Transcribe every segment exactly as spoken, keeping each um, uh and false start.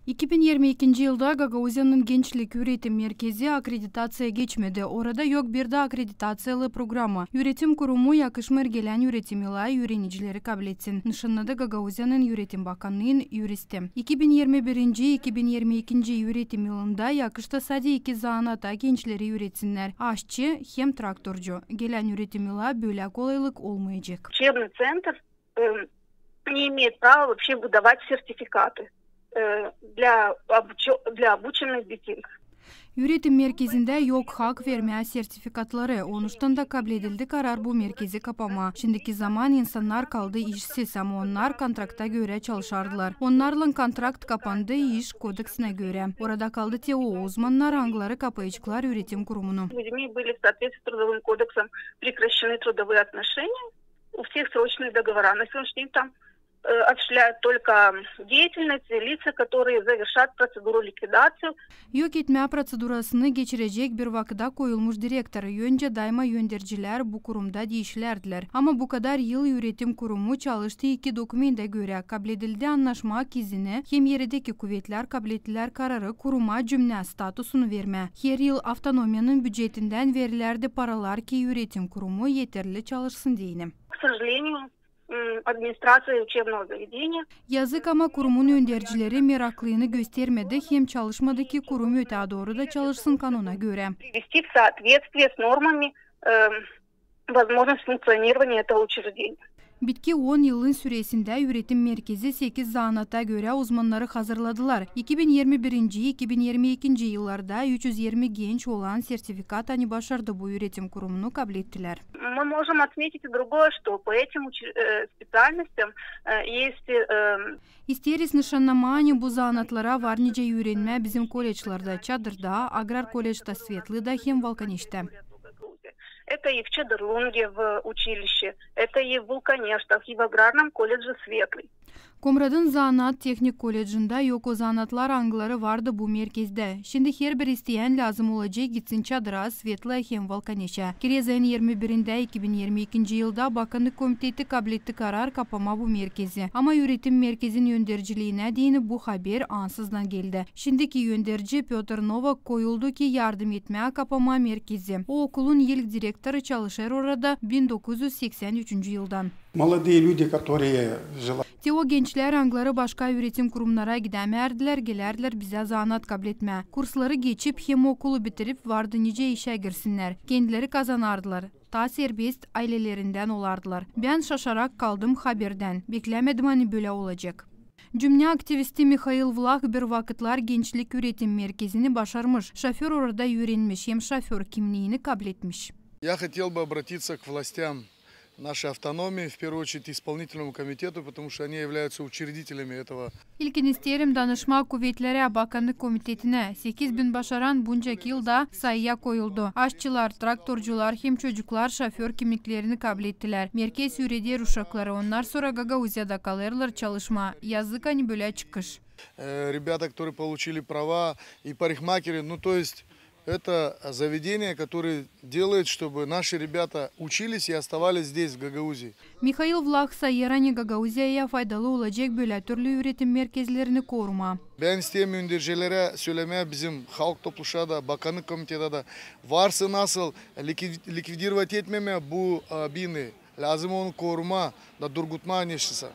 İki bin irmi ikinci yılda Gagauziyanın gençlik üüretim merkezi akkreditaţiyaya geçmedi. Orada yok bir dä akkreditaţiyalı programma. Üüretim kurumu yakışmêêr gelän üüretim yılı üürenicileri kabletsin, nışannadı Gagauziyanın üüretim bakannıın yuristi. İki bin irmi birinci, iki bin irmi ikinci üüretim yılında yakıştı sade iki zanaata gençleri üüretinnär: aşçı hem traktorcu. Gelän üüretim yıla bölä kolaylık olmayacek. Учебный центр, э, не имеет права вообще выдавать сертификаты, э, для обучё-, для обученных детей. Üüretim merkezindä yok hak vermää sertifikatları. Onuştan da kabledildi karar bu merkezi kapamaa. Şindiki zaman insannar kaldı işsiz, ama onnar kontrakta görä çalışardılar. Onnarlan kontrakt kapandı iş kodeksinä görä. Orada kaldı te o uzmannar, angıları kapayaceklar üüretim kurumunu. Людьми были в соответствии с Трудовым кодексом прекращены трудовые отношения. У всех срочные договора. На сегодняшний день там, э, осуществляют только деятельность лица, которые завершат процедуру ликвидации. Yok etmää procedurasını geçirecek bir vakıda koyulmuş direktor. Öncä daima öndercilär bu kurumda diişilärdilär. Ama bu kadar yıl üüretim kurumu çalıştı iki dokumentä görä. Kabledildi annaşma, ki izinä hem eredeki kuvetlär kablettилär kararı kuruma cümnä statusunu vermää. Her yıl avtonomiyanın bücetindän verilärdi paralar, ki üüretim kurumu eterli çalışsın deyni. К сожалению, м, администрация учебного заведения. Yazık, ama kurumun öndercileri meraklılığını göstermedi hem çalışmadı, ki kurum ötää dooru da çalışsın kanona görä. Привести в соответствие с нормами, э, возможность функционирования этого учреждения. Bitki on yılın süresindä üüretim merkezi sekiz zanaata görä uzmannarı hazırladılar. İki bin irmi birinci, iki bin irmi ikinci yıllarda üç üz irmi genç olan sertifikat, ani başardı bu üüretim kurumunu kablettilär. Мы можем отметить и другое, что по этим учр-, э, специальностям, э, есть, э, İsteeriz nışannamaa, ani bu zanaatlara var nicä üürenmää bizim kolleclerdä, Çadırda, Agrar kollecda Svetlıda hem Valkaneştä. Это и в Чадырлунге в училище, это и в Вулканештах, и в аграрном колледже Светлый. Komratın zanaat-tehnik kollecindä yok o zanaatlar, angıları vardı bu merkezdä. Şindi herbir isteyän lääzım olacek gitsin Çadıra, Svetlaya hem Valkaneşä. Kirez ayın irmi birindä iki bin irmi ikinci yılda Bakannık komiteti kabletti karar kapamaa bu merkezi. Ama üüretim merkezin önderciliinä deyni bu haber ansızdan geldi. Şindiki önderci Pötr Novak koyuldu, ki yardım etmää kapamaa merkezi. O okulun ilk direktoru, çalışêr orada bin dokuz üz seksän üçüncü yıldan. Молодые люди, которые желают. Te o gençlär, angıları başka üüretim kurumnara gidämärdilär, gelärdilär bizä zanaat kabletmää. Kursları geçip hem okulu bitirip, vardı nicä işä girsinnär. Kendileri kazanardılar. Taa serbest aylelerindän olardılar. Bän şaşarak kaldım haberdän. Beklämedim, ani bölä olacek. Cümnä aktivisti Mihail Vlah bir vakıtlar gençlik üüretim merkezini başarmış. Şoför orada üürenmiş hem şoför kimniini kabletmiş. Я хотел бы обратиться к властям нашей автономии, в первую очередь исполнительному комитету, потому что они являются учредителями этого. İlkin isteerim danışmaa kuvetlerä, Bakannık komitetinä. Sekiz bin başaran buncak yılda sayıya koyuldu. Aşçılar, traktorcular hem çocuklar şoför kimniklerini kablettilär. Merkez üüreder uşakları, onnar sora Gagauziyada kalêrlar çalışmaa. Yazık, ani bölä çıkış. Э, ребята, которые получили права, и парикмахеры, ну, то есть это заведение, которое делает, чтобы наши ребята учились и оставались здесь, в Гагаузии. Mihail Vlah sayêr, ani Gagauziyaya faydalı olacek bölä türlü üüretim merkezlerini korumaa. Bän isteerim öndercilerä sölemää, bizim halk topluşa da, Bakannık komitettä dä, varsın nasıl likvid-, likvidirovat etmemää bu, e, binayı. Lääzım onu korumaa da durgutmaa neşeysa.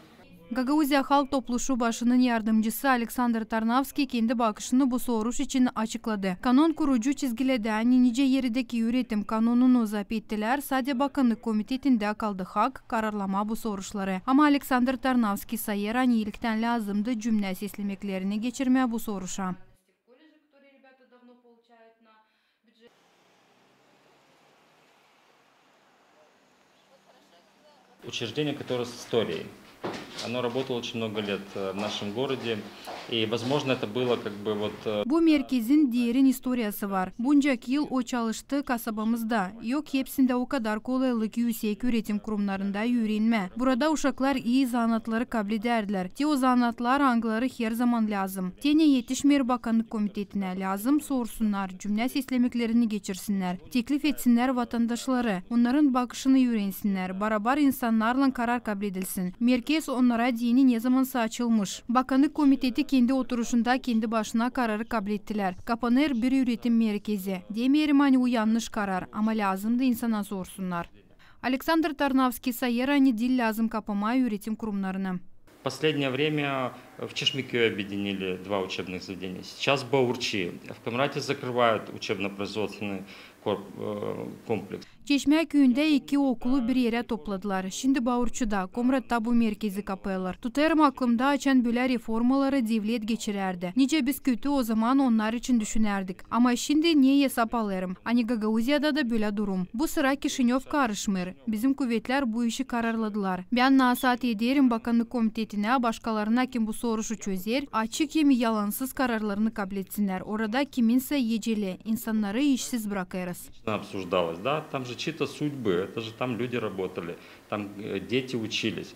Gagauziya Halk Topluşu başının yardımcısı Aleksandr Tarnavski kendi bakışını bu soruş için açıkladı. Kanon kurucu çizgiledä, ani nicä eredeki üüretim kanonunu zapt ettilär, sade Bakannık komitetindä kaldı hak kararlamaa bu soruşları. Ama Aleksandr Tarnavski sayêr, ani ilktän lääzımdı cümnä seslemeklerini geçirmää bu soruşa. Учреждение, которое с историей. Оно работало очень много лет, э, в нашем городе. И, возможно, это было как бы вот, э, Bu merkezin derin istoriyası var. Buncak yıl o çalıştı kasabamızda. Yok hepsindä o kadar kolaylık üüsek üüretim kurumnarında üürenmää. Burada uşaklar ii zanaatları kabledärdilär. Te o zanaatlar, angıları herzaman lääzım. Te ne etişmeer Bakannık komitetinä, lääzım sorsunnar, cümnä seslemeklerini geçirsinnär, teklif etsinnär vatandaşları, onnarın bakışını üürensinnär, barabar insannarlan karar kabledilsin. Merkez onnar Rad eni nezamansa açılmış. Bakannık komiteti kendi oturuşunda kendi başına kararı kablettilär. Kapanêr bir üüretim merkezi. Demeerim, ani o yannış karar, ama lääzımdı insana sorsunnar. Aleksandr Tarnavskiy sayêr, ani diil lääzım kapamaa üüretim kurumnarını. Последнее время в Чешмекёе объединили два учебных заведения. Сейчас в Баурчи, в Комрате закрывают учебно-производственный корп-, э, комплекс. Çeşmä küüyündä iki okulu bir erä topladılar. Şindi Baurçuda, Komratta bu merkezi kapêêrlar. Tutêrım aklımda, açan bölä reformaları devlet geçirärdi. Nicä biz kötü ozaman onnar için düşünärdik. Ama şindi ne esap alêrım, ani Gagauziyada da bölä durum. Bu sıra Kişinöv karışmêêr. Bizim kuvetlär bu işi kararladılar. Bän nasaat ederim Bakannık komitetinä, başkalarına, kim bu soruşu çözer, açık hem yalansız kararlarını kabletsinnär. Orada kiminsä eceli, insannarı işsiz brakêrız. Обсуждалось, да, там же чьи-то судьбы, это же там люди работали, там, э, дети учились.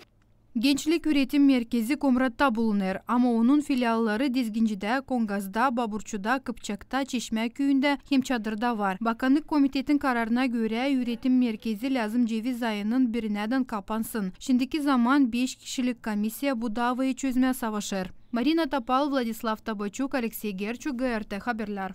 Gençlik üüretim merkezi Komratta bulunêr, ama onun filialları Dizgincide, Kongazda, Baburçuda, Kıpçakta, Çeşmä küüyündä hem Çadırda var. Bakannık komitetin kararına görä, üüretim merkezi lääzım ceviz ayının birinädän kapansın. Şindiki zaman beş kişilik komissiya bu daavayı çözmää savaşêr. Marina Topal, Vladislav Tabaçuk, Aleksey Gerçuk, GRT Haberlär.